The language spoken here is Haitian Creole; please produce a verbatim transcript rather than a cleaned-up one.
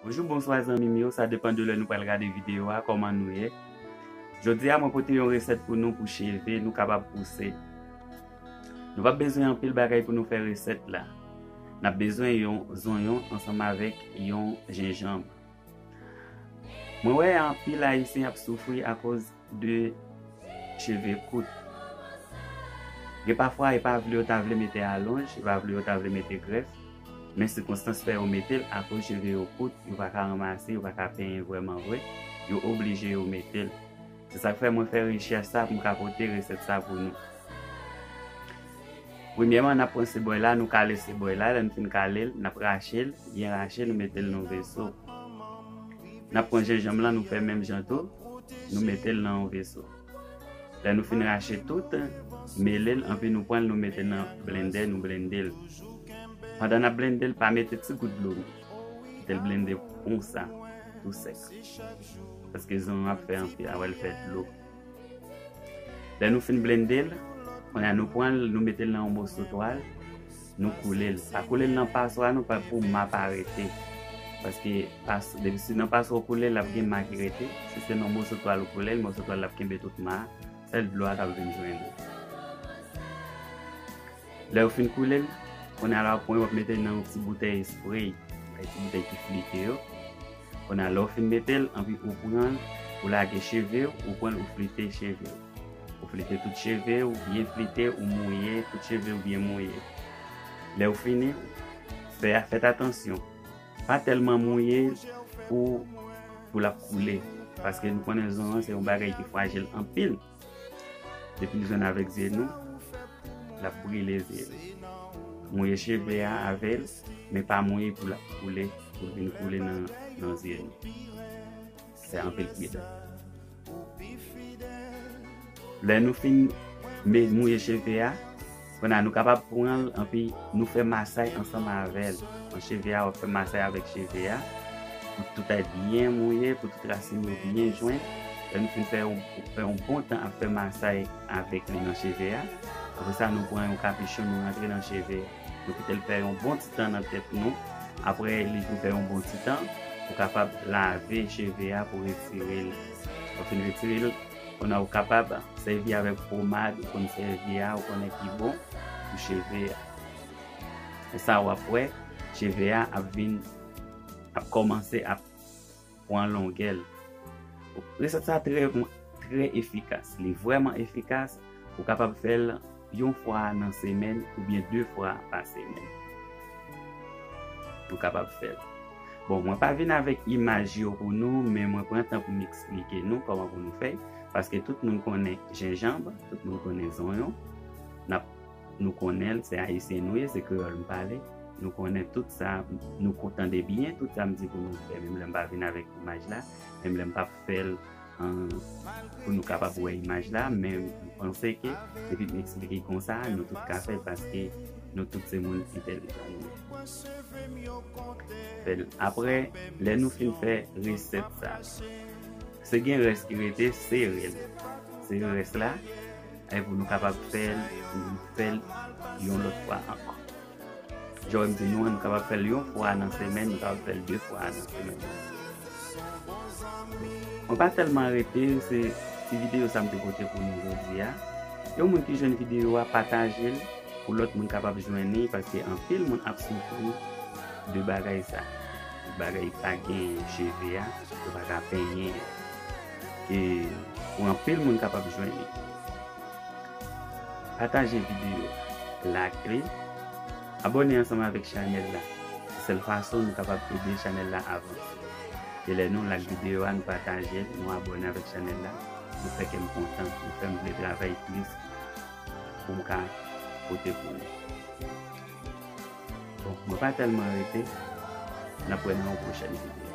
Bonjou, bonswa zanmi m yo, sa depann de lè nou pral gade videyo a, kòman nou ye? Jodi a, mwen pote yon resèt pou nou pou cheve nou kapab pouse. Nou p ap bezwen anpil bagay pou nou fè resèt la. N ap bezwen yon zonyon ansanm avèk yon jenjanm. Mwen wè anpil Ayisyen ap soufri akoz de cheve kout. Gen pafwa, e pa vle yo ta vle mete alonj, e pa vle yo ta vle mete grèf, men sikonstans fè yo mete l akoz cheve yo kout, yo pa ka ranmase, yo pa ka penyen vrèman vre, yo oblije yo mete l. Se sa k fè mwen fè rechèch sa pou m ka pote resèt sa pou nou. Premyèman, n ap pran sebòy la, nou kale sebòy la, lè n fin kale l, n ap rache l, byen rache, nou mete l nan yon veso. N ap pran jenjanm lan, nou fè menm jan tou, nou mete l nan yon veso. Lè nou fin rache tout, mele l, anpi nou pran l, nou mete nan blendè, nou blende l. Pandan n ap blende l, pa mete ti gout dlo, non. Kite l blende konsa, tou sèk. Paske zonyon ap fè anpil, a wè l fè dlo. Lè nou fin blende l, kounye a nou pran l, nou mete l nan yon moso twal, nou koule l. Pa koule l nan paswa non, pa pou ma pa rete. Paske pas, depi si nan paswa ou koule l, l ap gen ma ki rete. Si se nan moso twal ou koule l, moso twal la ap kenbe tout ma a, sèl dlo a k ap vin jwenn ou. Lè ou fin koule l, kounye a la w ap pran, w ap mete l nan yon ti boutèy espre, ti boutèy ki flite yo. Kounye a, lè w fin mete l, anpi ou pran l, ou lage cheve w, ou pran l, ou flite cheve w. Ou flite tout cheve w, byen flite, ou mouye, tout cheve w byen mouye. Lè w fini, fè, fèt atansyon. Pa tèlman mouye l pou, pou l ap koule. Paske nou konnen zonyon se yon bagay ki frajil anpil. Depi l jwenn avèk zye nou, l ap brile zye nou. Mouye cheve a avè l, men pa mouye pou l ap koule, pou l vin koule nan, nan zye nou. Fè anpil pridan. Lè nou fin me-, mouye cheve a, kounye a nou kapab pran l, anpi nou fè masay ansanm avè l. Pran cheve a, w ap fè masay avèk cheve a, pou tout ay byen mouye, pou tout rasin yo byen jwenn. Lè nou fin fè yon, fè yon bon tan ap fè masay avèk li nan cheve a, apre sa, nou pran yon kapichon, nou rantre nan cheve a. Nou kite l fè yon bon ti tan nan tèt nou. Apre li fin fè yon bon ti tan, ou kapab lave cheve a pou retire l. Lè w fin retire l, kounye a ou kapab sèvi avèk pomad ou konn sèvi a, ou konnen ki bon pou cheve a. E sa w ap wè, cheve a ap vin, ap kòmanse ap pran longè l. Resèt sa trè, trè efikas. Li vrèman efikas. Ou kapab fè l yon fwa nan semèn oubyen de fwa pa semèn. Ou kapab fè l. Bon, mwen pa vin avèk imaj yo pou nou, men mwen pran tan pou m eksplike nou kòman pou nou fè, paske tout moun konnen jenjanm, tout moun konnen zonyon. N ap, nou konnen l, se Ayisyen nou ye, se kreyòl m pale. Nou konnen tout sa, nou ko-, tande byen tout sa m di pou nou fè, menm lè m pa vin avèk imaj la, menm lè m p ap fè l, an, pou nou kapab wè imaj la, men m panse ke depi m eksplike konsa, nou tout ka fè l paske nou tout se moun entèlijan nou ye. Fè l. Apre, lè nou fin fè resèt sa, se gen rès ki rete, sere l. Sere rès la, e pou nou kapab fè l, nou fè l yon lòt fwa ankò. Jan w di nou an, nou kapab fè l yon fwa nan semèn, nou kapab fè l de fwa nan semèn. Mwen pa tèlman rete, se ti videyo sa m te pote pou nou jodi a. Yon moun ki jwenn videyo a, pataje l pou lòt moun kapab jwenn li, paske anpil moun ap soufri de bagay sa. Bagay pa gen cheve a, yo pa ka penyen. E pou anpil moun kapab jwenn li. Pataje videyo a, like li, abòne ansanm avèk chanèl la. Se sèl fason nou kapab ede chanèl la avanse. E lè nou like videyo a, nou pataje l, nou abòne avèk chanèl la, nou fè kè m kontan, nou fè m vle travay plis pou m ka pote pou nou. Bon, mwen pa tèlman rete, n ap wè nan yon pwochèn videyo.